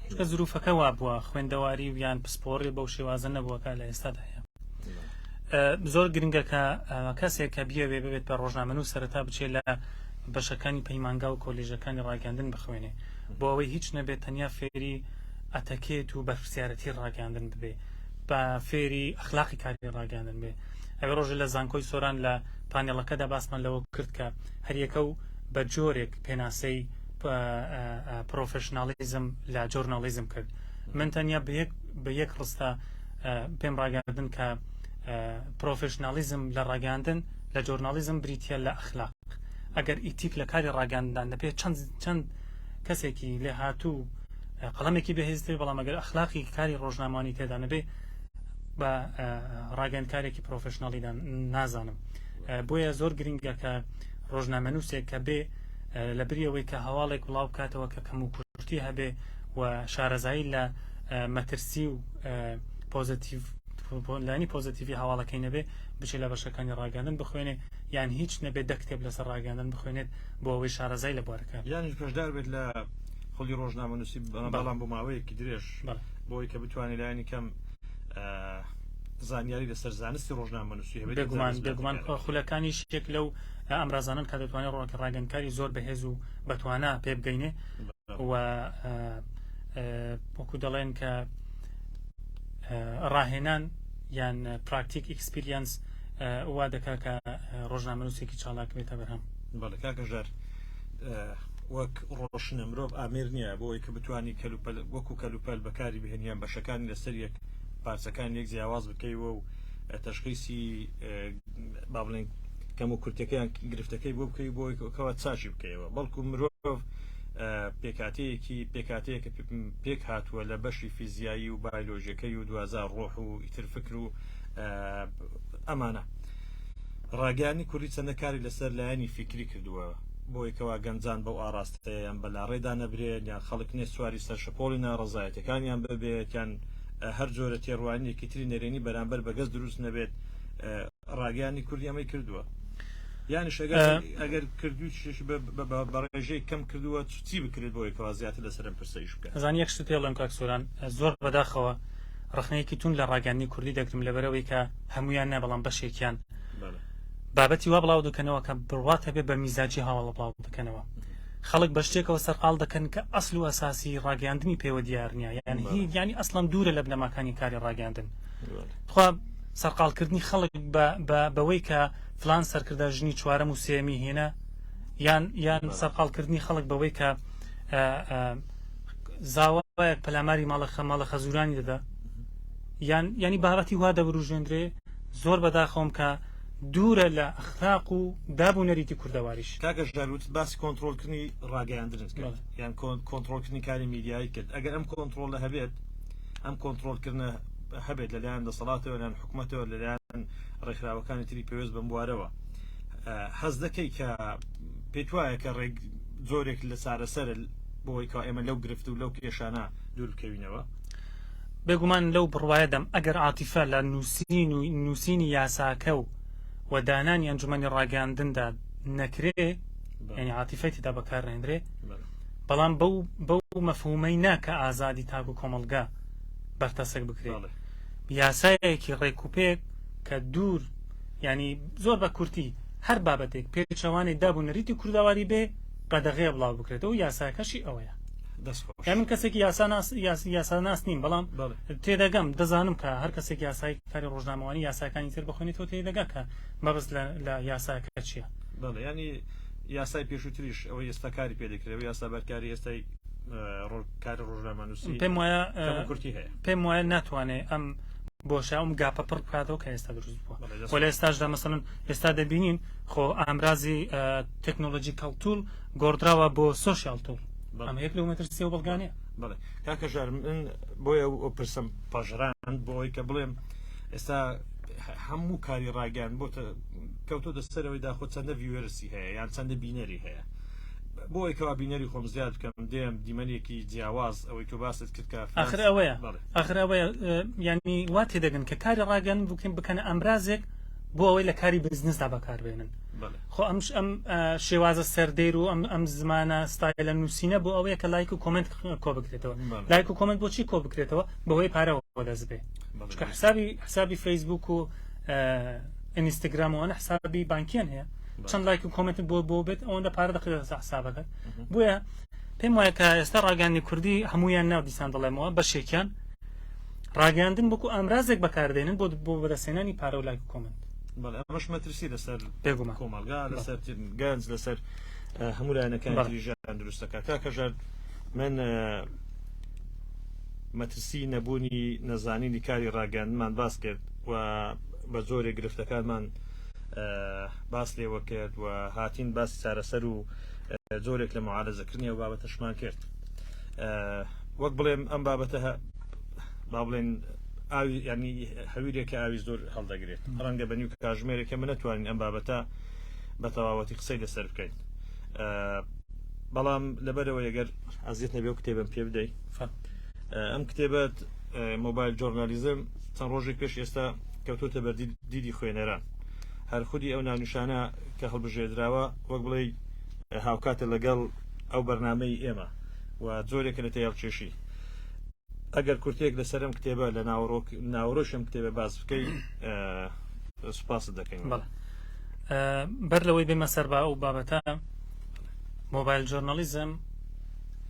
چونکە زروفەکە وابووە خوێندەواری و یان پسپۆڕی بەو شێوازە نەبووە کە لە ئێستادا هەیە. زۆر گرنگە کە کەسێک کە بیەوێ ببێت بە ڕۆژنامەنووس سەرەتا بچێت لە بەشەکانی پەیمانگا و کۆلێژەکانی ڕاگەاندن بخوێنێ بۆ ئەوەی هیچ نەبێت تەنیا فێری ئەتەکێت و بەرپرسیارەتی ڕاگەاندن ببێ بە فێری ئەخلاقی کاری ڕاگەاندن بێ. ئەوێ ڕۆژێ لە زانکۆی سۆران لە پانێڵەکەدا باسمان لەوە کرد کە هەریەکە و بە جۆرێک پێناسەی professionalism لە journalism کرد. من تەنیا بە یەک ڕستە پێم ڕاگەاندن کە professionalism لە ڕاگەاندن لە journalism بریتە لە ئەخلاق. ئەگەر ئیتیک لە کاری ڕاگەاندان دەبێت چەند چەند کەسێکی لێهاتوو قەڵەمێکی بەهێزتر بەڵام ئەگەر ئەخلاقی کاری ڕۆژنامەوانی تێدا نەبێ بە ڕاگەندکارێکی professional ی نازانم. بۆیە زۆر گرنگە کە ڕۆژنامەنووسێک کە بێ لە بری ئەوەی کە هەواڵێک بڵاو بکاتەوە کە کەم و کورتی هەبێ و شارەزایی لە مەترسی و positive لانی positive ی هەواڵەکەی نەبێ بچێت لە بەشەکانی ڕاگەاندن بخوێنێ یان هیچ نەبێت دە کتێب لەسەر ڕاگەاندن بخوێنێت بۆ ئەوەی شارەزای لە بوارەکە یانیش بەشدار بێت لە خولی ڕۆژنامەنووسی بەڵام بۆ ماوەیەکی درێژ بۆی کە بتوانێت لایەنی کەم زانیاری لەسەر زانستی ڕۆژنامەنووسی هەبێت. بێگومان بێگومان خولەکانی شتێک لەو ئامرازانن کە دەتوانێت ڕۆڵێکی ڕاگەندکاری زۆر بەهێز و بەتوانا پێ بگەینێ و وەکو دەڵێن کە ڕاهێنان یان پراکتیک experience وا دەکا کە ڕۆژنامەنووسێکی چالاک بێتە بەرهەم. بەڵێ کاکە ژار وەک ڕۆشنە مرۆڤ ئامێر نییە بۆ ئەوەی کە بتانی کەلوپەل وەکو کەلوپەل بەکاری بهێنی یان بەشەکانی لەسەر یەک پارچەکان یەک جیاواز بکەیەوە و تەشخیسی با بڵێن کەم و کورتەکەیان گرفتەکەی بۆ بکەی بۆ کەوا چاکی بکەیەوە بەڵکو مرۆڤ پێکاتەیەکی پێکاتەیەکە پێک هاتووە لە بەشی فیزیایی و بایلۆژیەکەی و دوازار ڕۆح و ئیتر فکر و ئەمانە ڕاگەیانی کوردی چەندە کاری لەسەر لایەنی فیکری کردووە بۆی کەوا گەنجان بەو ئاراستەیە یان بەلاڕێدا نەبرێن یان خەڵک نێ سواری سەر شەپۆڵی ناڕەزایەتەکانیان ببێت یان هەر جۆرە تێڕوانینێکی تری نەرێنی بەرامبەر بە گەس دروست نەبێت ڕاگەیانی کوردی ئەمەی کردووە یانیش ئەگەر کردوویش بە ڕێژەی کەم کردووە چی بکرێت بۆ یەکەوە زیاتر لەسەر ئەم پرسە ئیش بکات؟ ئەزانی یەک شتت پێ بڵێم کاک سۆران زۆر بەداخەوە ڕەخنەیەکی توند لە ڕاگەیاندنی کوردی دەگرم لەبەرئەوەی کە هەموویان نا بەڵام بەشێکیان بابەتی وا بڵاو دەکەنەوە کە بڕوات هەبێ بە میزاجی هەواڵە بڵاو دەکەنەوە خەڵک بە شتێکەوە سەرقاڵ دەکەن کە ئەسل و ئەساسی ڕاگەیاندنی پێوە دیار نییە یان هی یانی ئەسڵەن دوورە لە بنەماکانی کاری ڕاگەیاندن تخوا سەرقاڵکردنی خەڵک بەوەی کە فلان سەرکردە ژنی چوارەم و سێمی هێنا یان یان سەرقاڵکردنی خەڵک بەوەی کە زاوایەک پەلاماری ماڵە خەماڵە خەزورانی دەدا یان ینی بابەتی وا دەوروژێندرێ زۆر بەداخەوەم کە دوورە لە ئەخلاق و داب و نەریتی کوردەواریش. کاکە ژیار وتت باسی کۆنتڕۆڵکردنی ڕاگەیاندنت کرد یان کۆنتڕۆڵکردنی کاری میدیایی کرد ئەگەر ئەم کۆنتڕۆڵە هەبێت ئەم کۆنتڕۆڵکردنە هەبێت لەلایەن دەسەڵاتەوە لەلایەن حکومەتەوە لەلایەن ڕێکخراوەکانی تری پەیوەست بەم بوارەوە هەست دەکەی کە پێت وایە کە ڕێک جۆرێک لە چارەسەر بۆی کە ئێمە لەو گرفت و لەو کێشانە دوور بکەوینەوە؟ بێگومان لەو بڕوایەدام ئەگەر عاتیفە لە نووسین و نووسینی یاساکە و و دانانی ئەنجومەنی ڕاگەیاندندا نەکرێ یعنی عاتیفەی تێدا بەکار نێندرێ بەڵام بەو بەو مەفهومەی نا کە ئازادی تاک و کۆمەڵگا بەرتەسک بکرێ یاسایەکی ڕێکوپێک کە دوور ینی زۆر بە کورتی هەر بابەتێک پێچەوانەی داب و نەریتی کوردەواری بێ قەدەغەیە بڵاو بکرێتەوە یاساکەشی ئەوەیە دەست خۆش. من کەسێکی یاسا ناس یاسا ناس نیم بەڵام تێدەگەم دەزانم کە هەر کەسێک یاسای کاری ڕۆژنامەوانی یاساکانی تر بخوێنێتەوە تێدەگا کە مەبەست لە یاساکە چییە. بەڵێ ینی یاسای پێشووتریش ئەوەی ئێستا کاری پێ دەکرێت و یاسا بەرکاری ئێستای کاری ڕۆژنامەنووسی پێم وایە کورتی هەیە پێم وایە ناتوانێت ئەم بۆشە ئەم gap ە پڕ بکاتەوە کە ئێستا دروست بووە وە لە ئێستاشدا مەسەلەن ئێستا دەبینین خۆ ئامرازی technological tool گۆڕدراوە بۆ social tool ئەمە یەک لەو مەترسیە و بەڵگانەیە. بەڵێ کاکە ژار من بۆیە ئەو پرسم پەژراند بۆ ئەوەی کە بڵێم ئێستا هەموو کاری ڕاگەیان بۆ کەوتۆتە سەرەوەی داخۆ چەندە viewers ی هەیە یان چەندە بینەری هەیە بۆ ئەوەی کەوا بینەری خۆم زیاد بکەم دێم دیمەنێکی جیاواز ئەوەی تۆ باست کرد کە ئاخر ئەوەیە ئاخر ئەوەیە ینی وا تێدەگەن کە کاری ڕاگەن بکەن بکەنە ئامرازێک. بۆ ئەوەی لە کاری بزنسدا بەکاربێنن. خۆ ئەم ئەم شێوازە سەردێر و ئەم ئەم زمانە ستایلە نووسینە بۆ ئەوەیە کە لایک و comment کۆ بکرێتەوە. لایک و comment بۆچی کۆ بکرێتەوە؟ بەهۆی پارەوە دەست بێ. چونکە حسابی حسابی فەیسبوک و ئینستاگرام و ئەوانە حسابی بانکیان هەیە. چەند لایک و comment بۆ بۆ بێت ئەوەندە پارە دەخرێتە سەر حسابەکەت. بۆیە پێم وایە کە ئێستا ڕاگەیاندنی کوردی هەموویان ناو دیسان دەڵێمەوە بەشێکیان ڕاگەیاندن وەکو ئامرازێک بەکاردێنن بۆ بۆ بەدەستهێنانی پارە و لایک و comment. بەڵێ ئەمەش مەترسی لەسەر بێگومان کۆمەڵگا لەسەر گەنج لەسەر هەموو لایەنەکانی تری ژیان دروست دەکات کاک هەژار من مەترسی نەبوونی نەزانینی کاری ڕاگەیاندنمان باس کرد و بە جۆرێک گرفتەکانمان باس لێوە کرد و هاتین باسی چارەسەر و جۆرێک لە معالەجەکردنی ئەو بابەتەشمان کرد وەک بڵێم ئەم بابەتە با بڵێن ئاوی ینی هەویرێکە ئاوی زۆر هەڵدەگرێت ڕەنگە بە نیو کاژمێرێکە من نەتوانین ئەم بابەتە بە تەواوەتی قسەی لەسەر بکەین بەڵام لەبەرەوە یەگەر ئازیەت نەبێ و کتێبم پێ بدەیت ئەم کتێبەت Mobile Journalism چەند ڕۆژێک پێش ئێستا کەوتۆتە بەر دیدی خوێنەران هەر خودی ئەو ناونیشانە کە هەڵبژێردراوە وەک بڵێ هاوکاتە لەگەڵ ئەو بەرنامەی ئێمە و جۆرێکە لە تێهەڵکێشی. ئەگەر کورتەیەک لەسەر ئەم کتێبە لە ناوەڕۆک ناوەڕۆکی ئەم کتێبە باس بکەی سوپاست دەکەین. بەڵێ بەر لەوەی بێمە سەر با ئەو بابەتە mobile journalism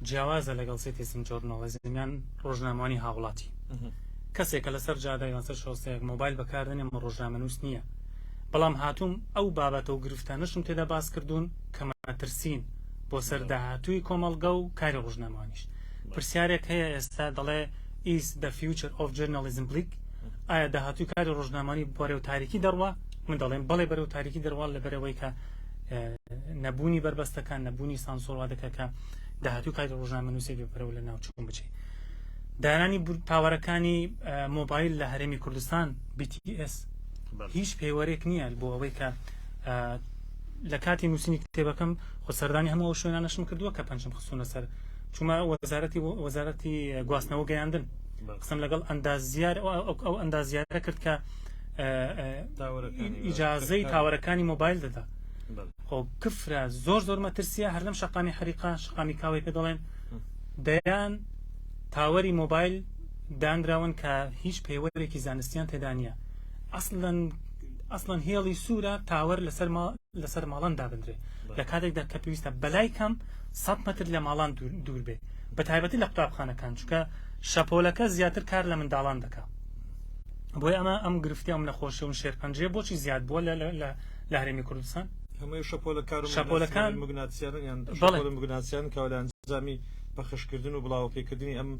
جیاوازە لەگەڵ citizen journalism یان ڕۆژنامەوانی هاوڵاتی کەسێکە لەسەر جادە یان سەر شۆستەیەک مۆبایل بەکاردێنێ مە ڕۆژنامەنووس نییە بەڵام هاتووم ئەو بابەتە و گرفتانەشم تێدا باس کردوون کە مەترسین بۆ سەر داهاتووی کۆمەڵگە و کاری ڕۆژنامەوانیش. پرسیارێک هەیە ئێستا دەڵێ Is the future of journalism bleak؟ ئایا داهاتووی کاری ڕۆژنامەوانی بەرەو تاریکی دەڕوا؟ من دەڵێم بەڵێ بەرەو تاریکی دەڕوا لەبەرئەوەی کە نەبوونی بەربەستەکان، نەبوونی سانسۆر وا دەکات کە داهاتووی کاری ڕۆژنامەنووسی بێ بەرەو لەناوچوون بچێ. دانانی تاوەرەکانی مۆبایل لە هەرێمی کوردستان BTS هیچ پێوەرێک نییە بۆ ئەوەی کە لە کاتی نووسینی کتێبەکەم خۆ سەردانی هەموو ئەو شوێنانەشم کردووە کە پەنجم خستوونە سەر چوومە وەزارەتی وەزارەتی گواستنەوە گەیاندن قسەم لەگەڵ ئەندازیار ئەو ئەندازیارە کرد کە ئیجازەی تاوەرەکانی مۆبایل دەدا خۆ کفرە زۆر زۆر مەترسیە هەر لەم شەقامی حریقا شەقامی کاوەی پێ دەڵێن دەیان تاوەری مۆبایل دانراون کە هیچ پێوەرێکی زانستیان تێدا نییە ئەسڵەن ئەسڵەن هێڵی سوورە تاوەر لەسەر لەسەر ماڵان دابنرێ لە کاتێکدا کە پێویستە بەلای کەم 100 مەتر لە ماڵان دوور بێ بە تایبەتی لە قوتابخانەکان چونکە شەپۆلەکە زیاتر کار لە منداڵان دەکا بۆیە ئەمە ئەم گرفتی ئەم نەخۆشی و شێرپەنجەیە بۆچی زیاد بووە لە لە هەرێمی کوردستان هەمووی شەپۆلە کار شەپۆلەکان مگناتیسیان یان شەپۆلە مگناتیسیان کە لە ئەنجامی پەخشکردن و بڵاوەپێکردنی ئەم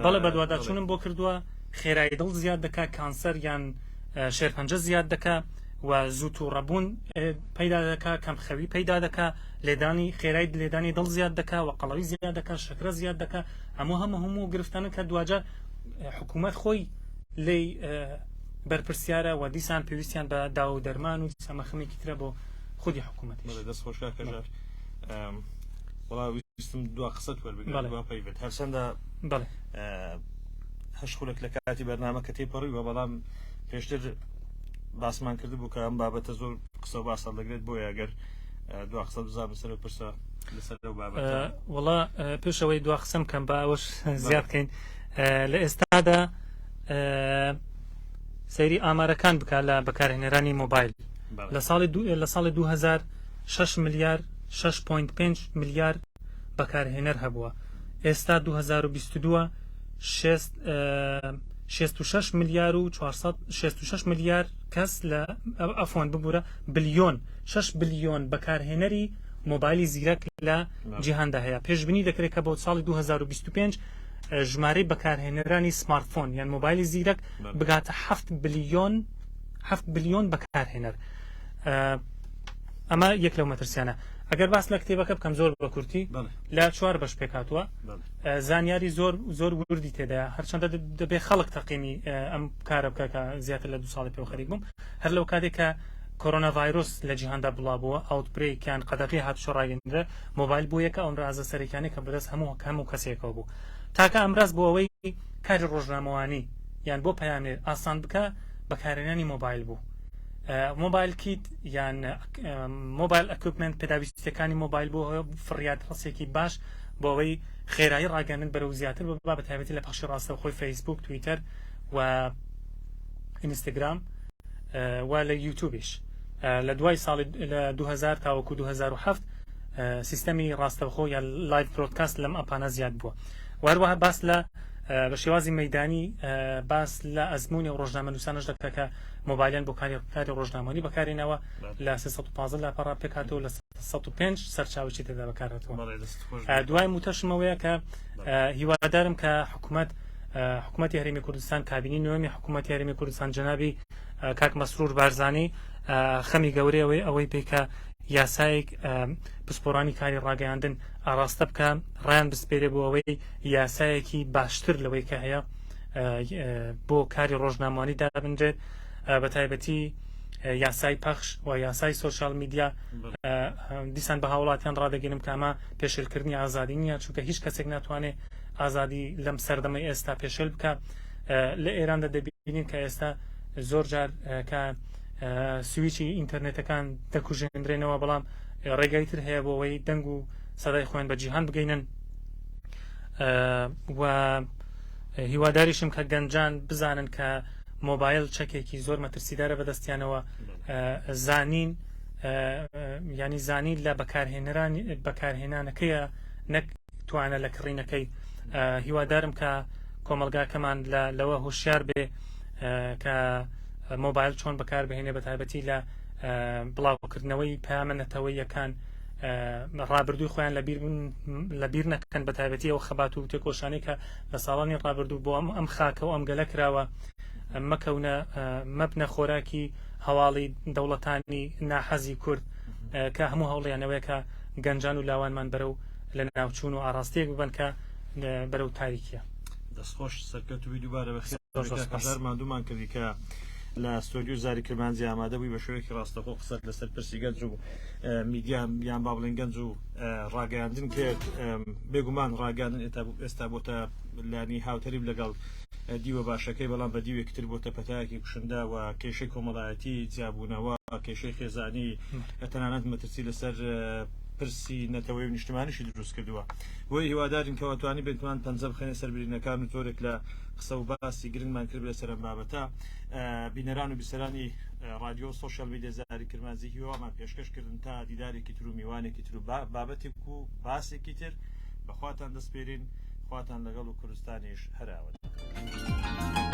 بەڵێ بەدواداچوونم بۆ کردووە خێرایی دڵ زیاد دەکا کانسەر یان شێرپەنجە زیاد دەکا و زوو تووڕەبوون پەیدا دەکا کەم خەوی پەیدا دەکا لێدانی خێرای لێدانی دڵ زیاد دەکا و قەڵەوی زیاد دەکا شەکرە زیاد دەکا هەموو هەموو هەموو گرفتانە کە دواجار حکوومەت خۆی لێی بەرپرسیارە و دیسان پێویستیان بە داوا و دەرمان و دیسان مەخەمێکی ترە بۆ خودی حکوومەتیش. بەڵێ دەست خۆش کاک هەژار. وەڵا ویستم دوا قسەت وەربگرم بەڵێ. دوا پەیڤت هەرچەندە بەڵێ. هەشت خولەک لە کاتی بەرنامەکە تێپەڕیوە بەڵام پێشتر باسمان کردبوو کە ئەم بابەتە زۆر قسە و باس هەڵدەگرێت بۆیە ئەگەر دوا قسە بزانم لەسەر ئەو پرسە لەسەر ئەو بابەتە. وەڵا پێش ئەوەی دوا قسەم بکەم با ئەوەش زیاد بکەین لە ئێستادا سەیری ئامارەکان بکە لە بەکارهێنەرانی مۆبایل لە ساڵی لە ساڵی 2000 6 ملیار 6.5 ملیار بەکارهێنەر هەبووە ئێستا 2022 66 ملیار و 466 ملیار کەس لە ئەفۆن ببوورە بلیۆن 6 بلیۆن بەکارهێنەری مۆبایلی زیرەک لە جیهاندا هەیە پێشبینی دەکرێت کە بۆ ساڵی 2025 ژمارەی بەکارهێنەرانی سمارتفۆن یان مۆبایلی زیرەک بگاتە 7 بلیۆن 7 بلیۆن بەکارهێنەر ئەمە یەک لەو مەترسیانە ئەگەر باس لە کتێبەکە بکەم زۆر بە کورتی لە چوار بەش پێکهاتووە زانیاری زۆر زۆر وردی تێدایە هەرچەندە دەبێ خەڵک تەقیمی ئەم کارە بکە کە زیاتر لە دو ساڵی پێوە خەریک بووم هەر لەو کاتێک کە کۆرۆنا ڤایرۆس لە جیهاندا بڵاوبووە outbreak یان قەدەغەی هاتوچۆ ڕاگەیەندرا، مۆبایل بووە یەکە ئامرازە سەرەکیانەی کە بەدەست هەموو هەموو کەسێکەوە بوو. تاکە ئامراز بۆ ئەوەی کاری ڕۆژنامەوانی یان بۆ پەیامنێر ئاسان بکا بەکارهێنانی مۆبایل بوو. mobile kit یان mobile equipment پێداویستیەکانی مۆبایل بۆ فڕیاد ڕسێکی باش بۆ ئەوەی خێرایی ڕاگەندن بەرەو زیاتر ببا بە تایبەتی لە پەخشی ڕاستەوخۆی فەیسبوک، تویتەر و ئینستاگرام و لە یوتوبیش. لە دوای ساڵی لە 2000 تاوەکو 2007 سیستەمی ڕاستەوخۆ یا live broadcast لەم ئەپانە زیاد بووە و هەروەها باس لە بە شێوازی مەدانی باس لە ئەزمموی و ڕۆژنامەنووسانش دەکە کە مۆبایلیان بۆ کاری کاری ڕۆژنامەوانی بەکارێنەوە لە 315 لاپەڕە پێکهاتەوە لە 105 سەرچاوەی تێدا بەکارهاتووە. دوای موتەشمەوەیە کە هیوادارم کە حکوومەت حکوومەتی هەرێمی کوردستان کابینی نوێمی حکوومەتی هەرێمی کوردستان جەنابی کاک مەسرور بارزانی خەمی گەورەی ئەوەی ئەوەی پێکە یاسایەک پسپۆرانی کاری ڕاگەیاندن ئاراستە بکە ڕایان بسپێرێ بۆ ئەوەی یاسایەکی باشتر لەوەی کە هەیە بۆ کاری ڕۆژنامەوانی دابنرێت بە تایبەتی یاسای پەخش و یاسای social media دیسان بە هاوڵاتیان ڕادەگەینم کە ئەمە پێشێلکردنی ئازادی نییە چونکە هیچ کەسێک ناتوانێت ئازادی لەم سەردەمەی ئێستا پێشێل بکە لە ئێراندا دەبینین کە ئێستا زۆر جار کە سویچی ئینتەرنێتەکان دەکوژێنرێنەوە بەڵام ڕێگای تر هەیە بۆ ئەوەی دەنگ و سەدای خۆیان بە جیهان بگەینن و هیواداریشم کە گەنجان بزانن کە مۆبایل چەکێکی زۆر مەترسیدارە بەدەستیانەوە زانین ینی زانین لە بەکارهێنەران بەکارهێنانەکەیە نەک توانە لە کڕینەکەی هیوادارم کە کۆمەلگاکەمان لە لەوە هۆشیار بێ کە مۆبایل چۆن بەکار بهێنێ بە تایبەتی لە بڵاوکردنەوەی پەیامە نەتەوەیەکان ڕابردووی خۆیان لە بیر نەکەن بە تایبەتی ئەو خەبات و تێکۆشانی کە لە ساڵانی ڕابردوو بۆ ئەم ئەم خاکە و ئەم گەلە کراوە مەکەونە مەبنە خۆراکی هەواڵی دەوڵەتانی ناحەزی کورد کە هەموو هەوڵیانەوەیە کە گەنجان و لاوانمان بەرەو لە ناوچوون و ئاراستەیەک ببن کە بەرەو تاریکیە. دەستخۆش سەرکەوتوبی دووبارە بەخێر هەژار ماندوومان کردی کە لە ستۆدیۆ زاری کرمانجی ئامادە بووی بە شێوەیەکی ڕاستەخۆ قسەت لەسەر پرسی گەنج و میدیا یان با بڵێن گەنج و ڕاگەیاندن کرد. بێگومان ڕاگەیاندن ئێستا بۆتە لانی هاوتەریب لەگەڵ دیوە باشەکەی، بەڵام بە دیوێکی تر بۆتە پەتایەکی کوشندە و کێشەی کۆمەڵایەتی، جیابوونەوە، کێشەی خێزانی، تەنانەت مەترسی لەسەر پرسی نەتەوەی و نیشتمانیشی دروست کردووە. بۆیە هیوادارین کەوا توانیبێتمان پەنجە بخەینە سەر برینەکان و زۆرێک لە قسە و باسی گرنگمان کرد لەسەر ئەم بابەتە. بینەران و بیسەرانی ڕادیۆ و social media زاری کرمانجی هیوامان پێشکەش کردن تا دیدارێکی تر و میوانێکی تر و بابەتێک و باسێکی تر بەخواتان دەسپێرین. خواتان لەگەڵ و کوردستانیش هەر ئاوەدان.